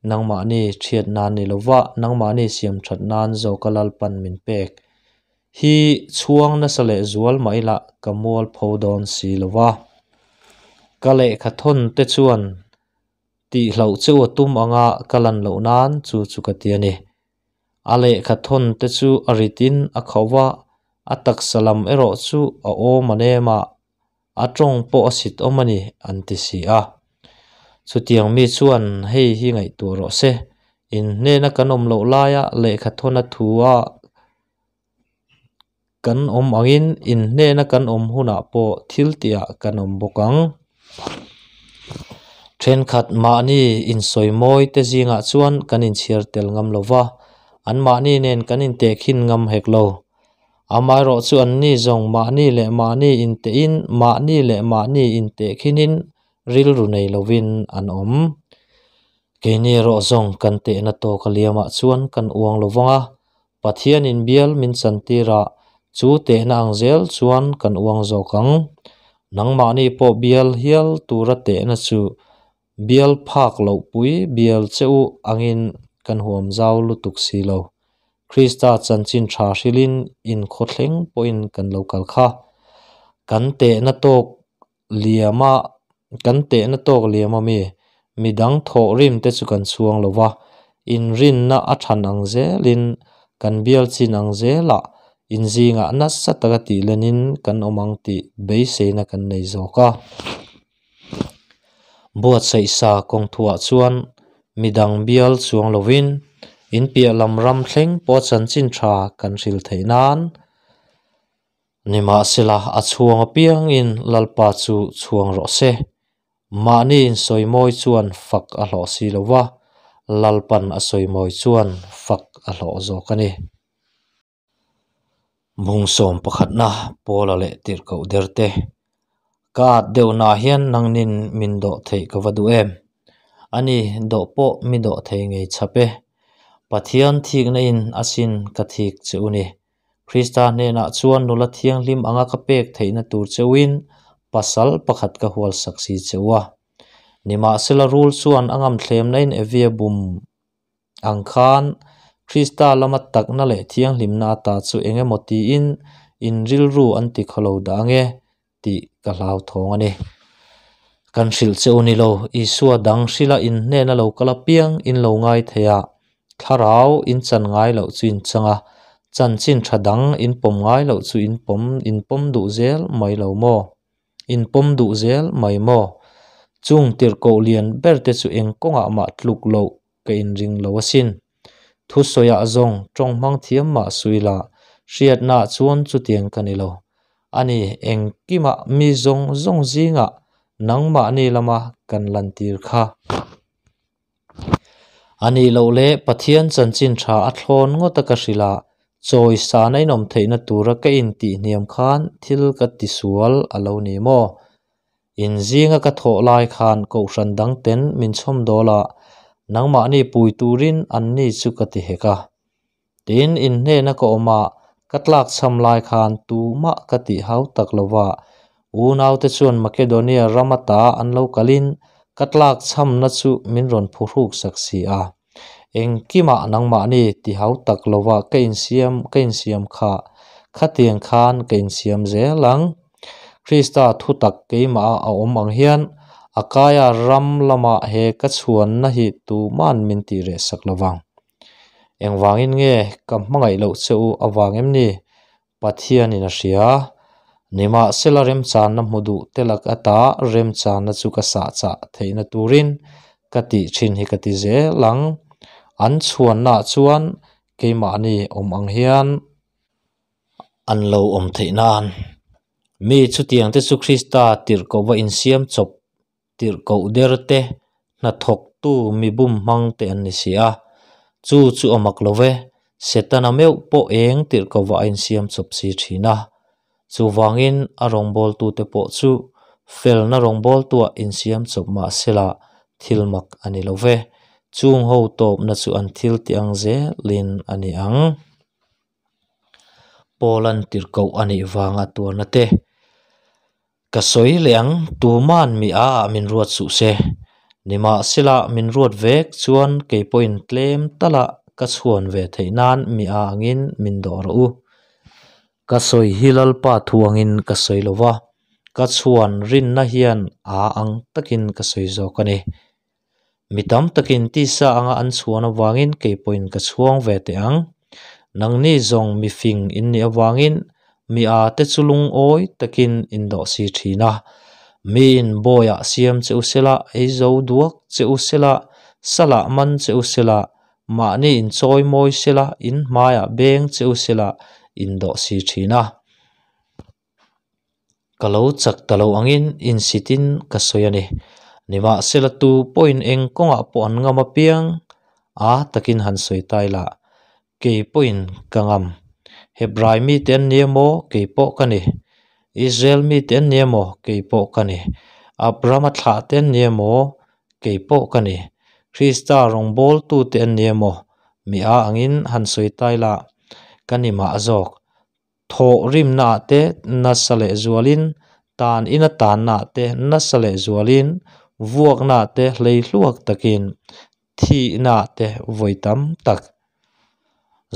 nangmahni thiat nan ni lova nangmahni siam that nan zawka Lalpan min pek hi chhuang nasa leh zual mah ila ka mual pho dawn si lova. Ka lehkha thawn te chuan tih hlauh cheu a tum anga ka lan loh nan chu chu ka ti a ni. A lehkha thawn te chu a ritin a khauh va, a taksa lam erawh chu a awm a nem a, a tawng pawh a sit awm a ni an ti si a. Chutiang mi chuan hei hi ngaihtuah rawh se, in hnena kan awm loh laia lehkha thawn a thu a kan awm angin in hnena kan awm hunah pawh thil tihah kan awm bawk ang. Thenkhat mahni insawimawi te zingah chuan kan inchhiar tel ngam lo va, anmahni nen kan intehkhin ngam hek lo. Amaherawh chu anni zawng mahni leh mahni intehin mahni leh mahni intehkhinin rilru nei lovin an awm. Keini erawh zawng kan tehna tawk a liamah chuan kan uang lo vang a, Pathianin bial min chantir a, chu tehna ang zel chuan kan uang zawk ang. Nangmahni pawh bial hial tura tehna chu bial phak loh pui bial che u angin kan huam zau lutuk si lo. Krista chanchin tha hrilhin inkhawthleng pawhin kan lo kal kha. Kan tehna tawk liama kan tehna tawk liam a mi, midang thawh rim te chu kan chhuang lo va, inrinna a than ang zelin kan bial chin ang zelah inzingah nasa taka tih lenin kan awm ang tih beiseina kan nei zawk a. Buatsaih sa kawng thuah chuan midang bial chuang lovin in piah lam ram thleng pawh chanchin tha kan hril theih nan Nimahsela, a chhuang apiangin Lalpa chu chhuang rawh se. Mahni insawimawi chuan fak a hlawh si lo va, Lalpan a sawimawi chuan fak a hlawh zawk a ni. Bungsawm pakhatna Paula leh Tirhkoh Derte. Ka at deuhnaah hian nangnin min dawh theih ka va duh em? Ani, dawh pawh mi dawh thei ngei chhap e. Pathian thikna in a sin ka thik che u ni. Krista hnenah chuan nula thianghlim anga ka pek theihna tur cheuhin pasal pakhat ka hual sak si cheu a. Nimahsela rul chuan a ngamthlemna in Evia bum ang khan Krista lama takna leh thianghlimna ata chu engemaw tiin in rilru an ti khawlo dah ange tih ka hlauthawng a ni. Kan hrilh che u ni lo, Isua dang hrila in hnena lo kal apiang in lo ngai thei a, thlarau in chan ngai loh chu in chang a, chanchin tha dang in pawm ngai loh chu in pawm in pawm duh zel mai lo maw? In pawm duh zel mai maw? Chung tirhkoh lian ber te chu eng kawngah mah tluk loh ka inring lo asin. Thusawiah zawng tawng hmang thiam mah suila hriatnaah chuan chutiang ka ni lo. Ani, engkimah mi zawng zawng zingah nangmahni lama kan lantir kha. A nih loh leh Pathian chanchin tha a thlawn ngawt a ka hrilh a, chawi sana inawm theihna tura ka intihhniam khan thil ka tisual a lo ni maw? Inzinga ka thawh lai khan kohhran dang ten min chhawm dawl a, nangmahni pui turin anni chu ka ti hek a. Tin, inhnena ka awm a, ka tlak chham lai khan tumah ka tih hau tak lo va, unaute chuan Makedonia ram ata an lo kalin ka tlak chhamna chu min rawn phuhruk sak si a. Engkimah nangmahni ti hau tak lova ka insiam ka insiam kha, khatiang khan ka insiam zel ang. Krista thutak keimah a awm ang hian Akaia ram lamah he ka chhuanna hi tuman min tih reh sak lovang. Engvangin nge ka hmangaih loh che u avang em ni? Pathianin a hria. Nimahsela remchanna hmu duh te lak ata remchanna chu ka sah chah theihna turin ka tih thin hi ka ti zel ang. An chhuannaah chuan keimahni awm ang hian an lo awm theih nan. Mi chutiang te chu Krista tirhkohva insiam chawp tirhkoh der te, hnathawktu mi bum hmang te an ni si a. Chu chu a mak lo ve, Setana meuh pawh eng tirhkohvah a insiam chawp si thin a. Chuvangin a rawngbawltute pawh chu felna rawngbawltuah insiam chawp mah sela thil mak a ni lo ve. Chung ho tawpna chu an thil tih ang zelin a ni ang. Paul-a'n tirhkoh a nih vanga tuarna te ka sawi leh ang, tuma'n mi a ah min ruat suh se. Nimahsela min ruat vek chuan kei pawhin tlem tala ka chhuan ve theih nan mi a angin min dawh rawh u. Ka sawi hi Lalpa thu angin ka sawi lo va, ka chhuan rinna hian a ang takin ka sawi zawk a ni. Mi tam takin tisa anga an chhuan avangin kei pawhin ka chhuang ve teh ang. Nangni zawng mi fing in nih avangin mi a te chu lungawi takin in dawh si thin a. Miin bawiah siam che u sela, ei zo duak che u sela, salah man che u sela, mahni in chawi mawi sela, in hmaiah beng che u sela in dawh si thin a. Ka lo chak ta lo angin insitin ka sawi a ni. Nimahsela tu pawhin eng kawngah pawh an ngam apiang a takin han sawi ta ila, kei pawhin ka ngam. Hebrai mite an ni emaw kei pawh ka ni. Israel mite an ni emaw kei pawh ka ni. Abrahama thlah te an ni emaw kei pawh ka ni. Krista rawngbawltute an ni emaw mi a angin han sawi ta ila, ka ni mah zawk. Thawh rimnaah te nasa leh zualin, tan ina tannaah te nasa leh zualin, vuaknaah te hleihluak takin, thihnaah te vawi tam tak.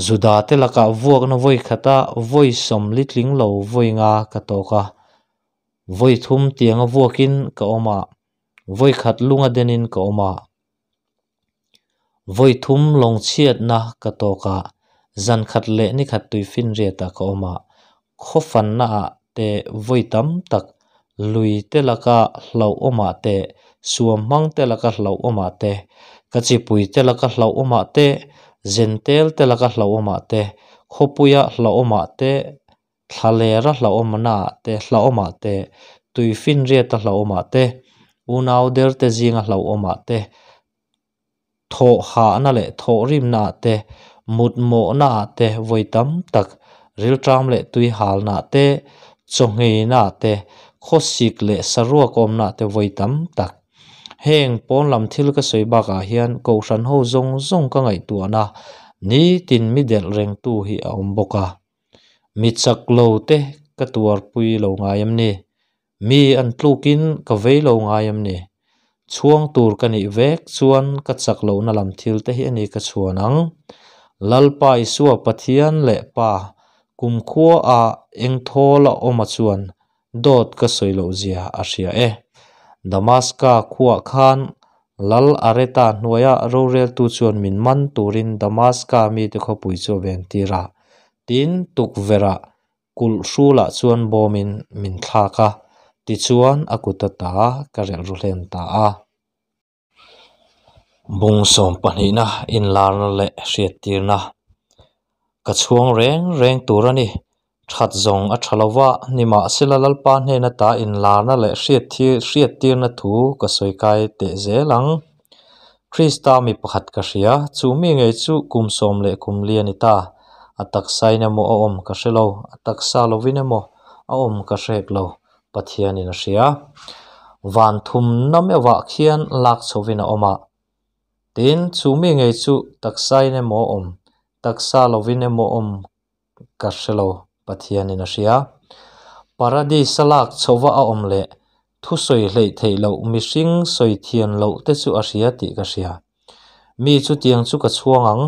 Juda te lakah vuakna vawi khata vawi sawmli tling lo vawi nga ka tawk a, vawi thum tianga vuakin ka awm a, vawi khat lunga denin ka awm a. Vawi thum lawngchhiatna ka tawk a, zan khat leh ni khat tuifinriatah ka awm a, khaw fannaah te vawi tam tak, lui te laka hlauhawmah te, suam hmang te laka hlauhawmah te, ka chipui te laka hlauhawmah te, zentel te laka hlauhawmah te, khawpuia hlauhawmah te, Thlalera hlauhawmnaah te, hlauhawmah te, tuifinriata hlauhawmah te, unau derte zinga hlauhawmah te, thawhhahna leh thawhrimnaah te, mutmawhnaah te vawi tam tak, rilṭam leh tuihalnaah te, chawngheinaah te, khawsik leh saruak awmnaah te vawi tam tak. Heng pawn lam thil ka sawi bakah hian kohhran ho zawng zawng ka ngaihtuahna nitin mi delh rengtu hi a awm bawk a. Mi chak lo te ka tuarpui lo ngai em ni? Mi an tlukin ka vei lo ngai em ni? Chhuang tur ka nih vek chuan ka chak lohna lam thil te hi a ni ka chhuan ang. Lalpa Isua Pathian leh Pa kumkhua ah eng thawl a awm a chuan Dawt ka sawi loh zia a hria e. Damaska khuaah khan Lal Areta hnuaia roreltu chuan min man turin Damaska mite khawpui chu a ventir a. Tin, tukverhah kulh hrulah chuan bawmin min thlak a, tichuan a kut ata ka relh ru hlen ta a. Bung sawm pahnihna inlarna leh hriattirna ka chhuang reng reng tur a ni. That zawng a tha lova, nimahsela Lalpa hnen ata inlarna leh hriattirna thu ka sawi kai teh zel ang. Krista mi pakhat ka hria, chu mi ngei chu kum sawm leh kum li a ni ta. A taksain emaw a awm ka hre lo, a taksa lovin emaw a awm ka hrek lo, Pathianin a hria. Van thumna meuhah khian lak chhovin a awm a. Tin, chu mi ngei chu taksain emaw a awm, taksa lovin emaw a awm ka hre lo, Pathianin a hria. Paradis-a lak chhova a awm leh thusawi hleih theih loh mihring sawi thian loh te chu a hria tih ka hria. Mi chutiang chu ka chhuang ang,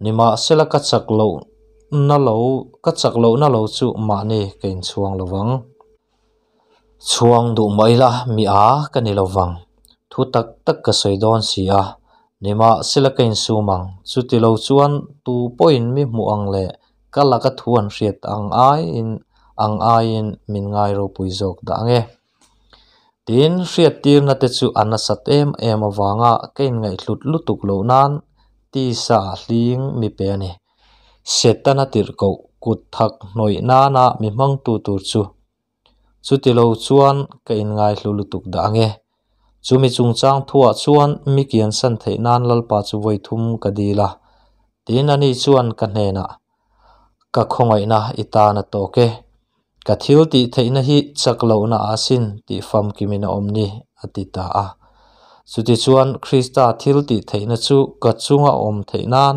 nimahsela ka chak lohna lo ka chak lohna lo chu mahni ka inchhuang lo vang. Chhuang duh mah ila mi a ka ni lo vang. Thu tak tak ka sawi dawn si a, nimahsela ka insum ang. Chuti lo chuan tu pawhin mi hmuh ang leh ka laka thu an hriat ang aiin ang aiin min ngai ropui zawk dah ang e. Tin, hriattirna te chu a nasat em em avanga ka inngaihhlut lutuk loh nan tisa a hling mi pe a ni. Setana tirhkoh kut thak hnawih nana mi hmangtu tur chu chuti lo chuan ka inngaihlu lutuk dah ang e. Chumi chungchang thuah chuan mi kiansan theih nan Lalpa chu vawi thum ka dil a, tin ani chuan ka hnenah, Ka khawngaihna i tan a tawk e. Ka thil tih theihna hi chak lohna a sin tih famkimin a awm ni, a ti ta a. Chutichuan Krista thil tih theihna chu ka chunga awm theih nan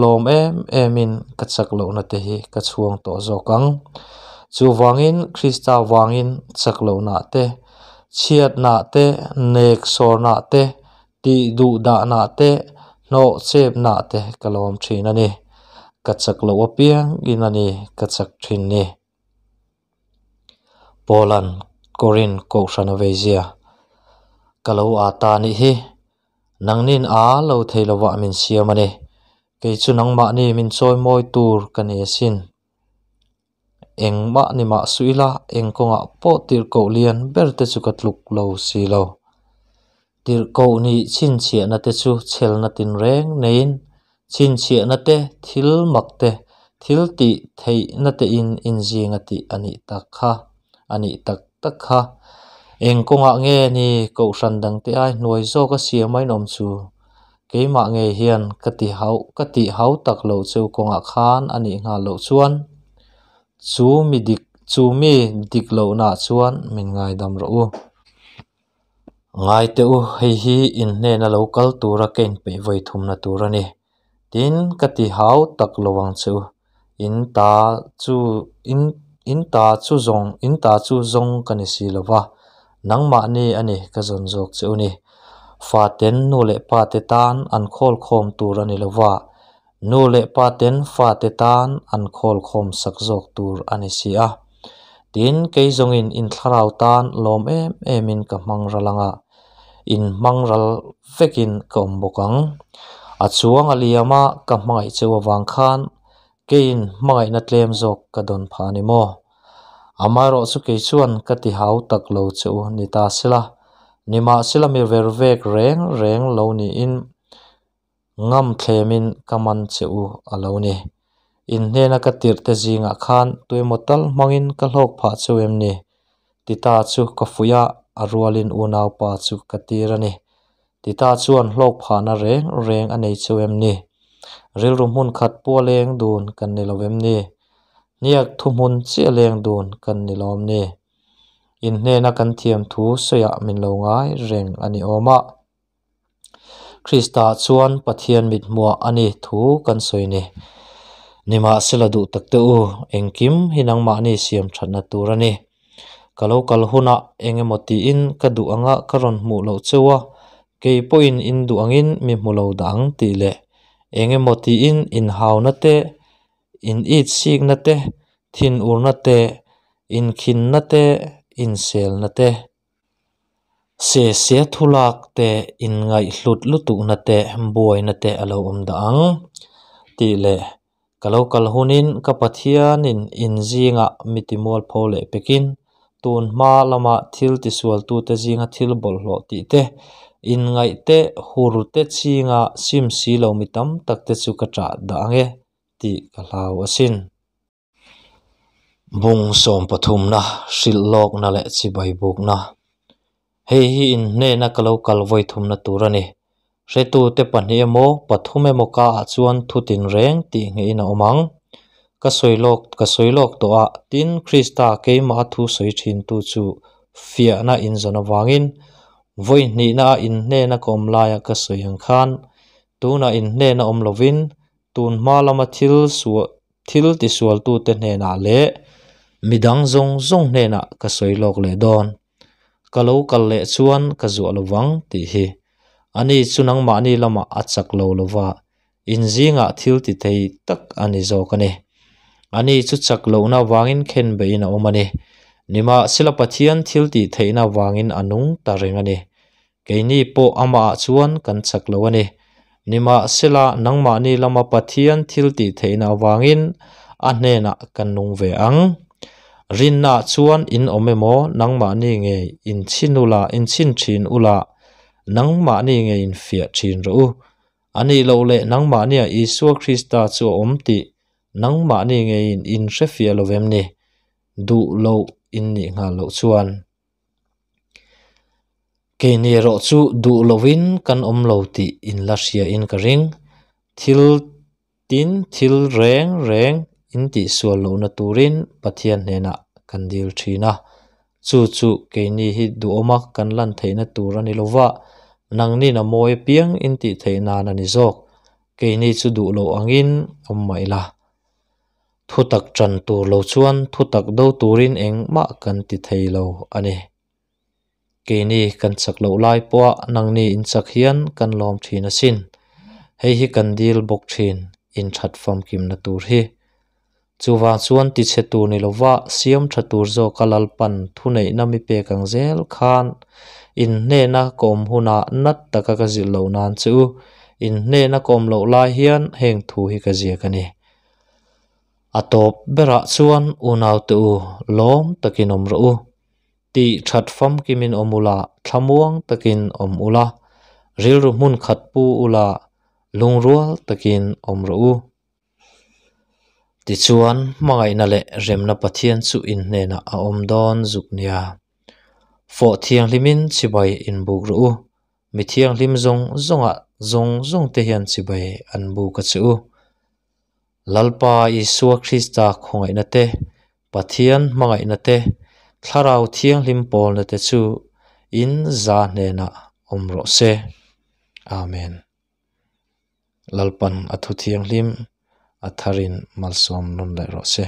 lawm em emin ka chak lohna te hi ka chhuang tawh zawk ang. Chuvangin Krista vangin chak lohna te, chhiatna te, nek sawrna te, tih duh dahna te, hnawh chepna te ka lawm thin a ni. Ka chak loh apiang in a ni ka chak thin ni. Paula'n Korin kohhran a veizia ka lo â ta nih hi. Nangnin â lo thei lovah min siam a ni. Kei chu nangmahni min chawimawi tur ka ni asin. Engmah ni mah suh ila eng kawngah pawh tirhkoh lian ber te chu ka tluk lo si lo. Tirhkoh nih chhinchhiahna te chu chhelna tinreng neiin chhinchhiahna te, thil mak te, thil tih theihna te in inzing a tih a nih tak kha, a nih tak tak kha. Eng kawngah nge ni kohhran dangte ai hnuai zawk a siam a inawm chu? Keimah ngei hian ka ti hau ka tih hau tak loh chu kawngah khan a nih nghal loh chuan chu mi dik chu mi dik lohnaah chuan min ngaidam rawh u. Ngai teh u, hei hi in hnena lo kal tura ka inpeih vawi thumna tur a ni. Tin, ka ti hau tak lo ang che u. In ta chu in in ta chu zawng in ta chu zawng ka ni si lo va, nangmahni a ni ka zawn zawk che u ni. Faten nu leh pate tan an khawl khawm tur a ni lo va, nu leh paten fate tan an khawl khawm sak zawk tur a ni si a. Tin, kei zawngin in thlarau tan lawm em emin ka hmang ral ang a, in hmang ral vekin ka awm bawk ang. A chuang a liam a, ka hmangaih cheu avang khan keiin hmangaihna tlem zawk ka dawn phah a ni maw? Amaherawhchu kei chuan ka ti hau tak lo che u ni ta sela, nimahsela mi ver vek reng reng lo niin Ngam thlemin ka man che u a lo ni. In hnena ka tirh te zingah khan tuemaw tal hmangin ka hlawk phah cheu em ni? Tita chu ka fuih a, a rualin unaupa chu ka tir a ni. Tita chuan hlawk phahna reng reng a nei cheu em ni? Rilru hmun khat pua leng dun kan ni lo em ni? Hniak thuhmun chiah leng dun kan ni lawm ni? In hnena kan thiam thu sawiah min lo ngai reng a ni awm a. Krista chuan Pathian mithmuah a ni thu kan sawi ni. Nimahsela duh tak teh u, engkim hi nangmahni siam thatna tur a ni. Ka lo kal hunah eng emaw tiin ka duh anga ka rawn hmuh loh cheu a, kei pawhin in duh angin mi hmu lo dah ang tih leh eng emaw tiin inhauna te, in it sikna te, thinurna te, Inkhinna te, inselna te, se se thulak te, inngaihhlut lutukna te, buaina te a lo awm dah ang tih leh ka lo kal hunin ka Pathianin in zingah mi timualpho leh pekin tun hma lama thil tisualtute zinga thil bawlhhlawh tih te, inngaih te, hur te chinga sim si lo mi tam tak te chu ka ṭah dah ang e tih ka hlau asin. Bung sawmpathumna, hrilh lawkna leh chibai bukna. Hei hi in hnena ka lo kal vawi thumna tur a ni. Hretute pahnih emaw, pathum emaw ka ah chuan thu tinreng tih ngeihin a awm ang. Ka sawi lawk, ka sawi lawk tawh a, tin Krista keimah a thu sawi thintu chu fiahna in zawn avangin vawi hnihna a in hnena ka awm laia ka sawi ang khan tunah in hnena awm lovin tun hma lama thil suah thil tisualtute hnenah leh midang zawng zawng hnenah ka sawi lawk leh dawn. Ka lo kal leh chuan ka zuah lo vang tih hi. Ani chu nangmahni lamah a chak lo lo va, in zingah thil ti thei tak a ni zawk a ni. Ani chu chak lohna avangin khen beihin a awm a ni. Nimahsela Pathian thil tih theihna avangin a nung ta reng a ni. Keini pawh amahah chuan kan chak lo a ni. Nimahsela nangmahni lama Pathian thil tih theihna avangin a hnenah kan nung ve ang. Rinnaah chuan in awm emaw nangmahni nge in chhin ula, in chhin thin ula, nangmahni nge in fiah thin rawh u. A nih loh leh nangmahnia Isua Krista chu a awm tih nangmahni ngeiin in hrefiah lo vem ni? Duh loh in nih nghal loh chuan. Keini erawh chu duh lovin kan awm lo tih in la hria in ka ring. Thil tin thil reng reng in tihsual lohna turin Pathian hnenah kan dil thin a. Chu chu keini hi duhawma kan lan theihna tur a ni lova, nangnin a mawi apiang in tih theih nan a ni zawk. Keini chu duh loh angin awm mah ila. Thutak ṭan tur lo chuan thutak do turin engmah kan ti thei lo a ni. Keini kan chak loh lai pawha nangni in chak hian kan lawm ṭhin asin. Hei hi kan dil bawk ṭhin, inthat famkimna tur hi. Chuvang chuan tichhe tur ni lova siam ṭha tur zawka Lalpan thuneihna mi pek ang zel khan in hnena ka awm hunah nat taka ka zilh loh nan che u, in hnena ka awm loh lai hian heng thu hi ka ziak a ni. A tawp berah chuan unaute u lawm takin awm rawh u. Tih that famkimin awm ula, thlamuang takin awm ula, rilru hmun khat pu ula, lungrual takin awm rawh u. Tichuan, hmangaihna leh remna Pathian chu in hnenah a awm dawn zuk nia. Fawh thianghlimin chibai inbuk rawh u. Mi thianghlim zawng zawngah zawng zawng te hian chibai an buk a che u. Lalpa Isua Krista khawngaihna te, Pathian hmangaihna te, Thlarau Thianghlim pawlna te chu in za hnenah awm rawh se. Amen. Lalpan a thu thianghlim a tharin malsawm nawn leh rawh se.